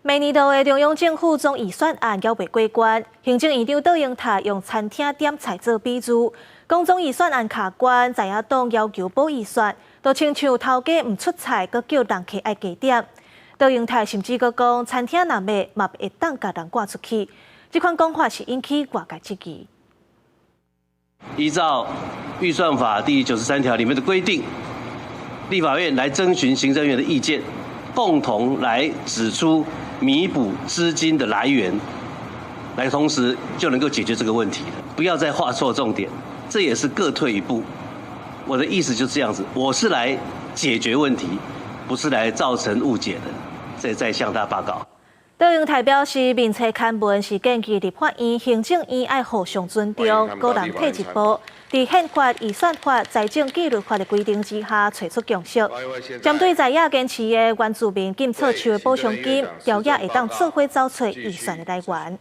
每年度的中央政府總預算案猶未過關，行政院長卓榮泰用餐廳點菜做比喻，講總預算案卡關，在野黨要求補預算，就親像頭家毋出菜，閣叫人客愛加點。卓榮泰甚至閣講，餐廳若賣，嘛會當共人趕出去。這款講法是引起外界質疑。依照預算法第93條裡面的規定，立法院來徵詢行政院的意見，共同來指出彌補資金的來源，來同時就能夠解決這個問題了。不要再畫錯重點，這也是各退一步。我的意思就是這樣子，我是來解決問題，不是來造成誤解的。再向他報告。卓榮泰表示，面冊刊文是建議立法院、行政院愛互相尊重，各人退一步，佇憲法、預算法、財政紀律法的規定之下，揣出共識。針對在野堅持的原住民禁錯樹的補償金，朝野會當做伙找揣預算的來源。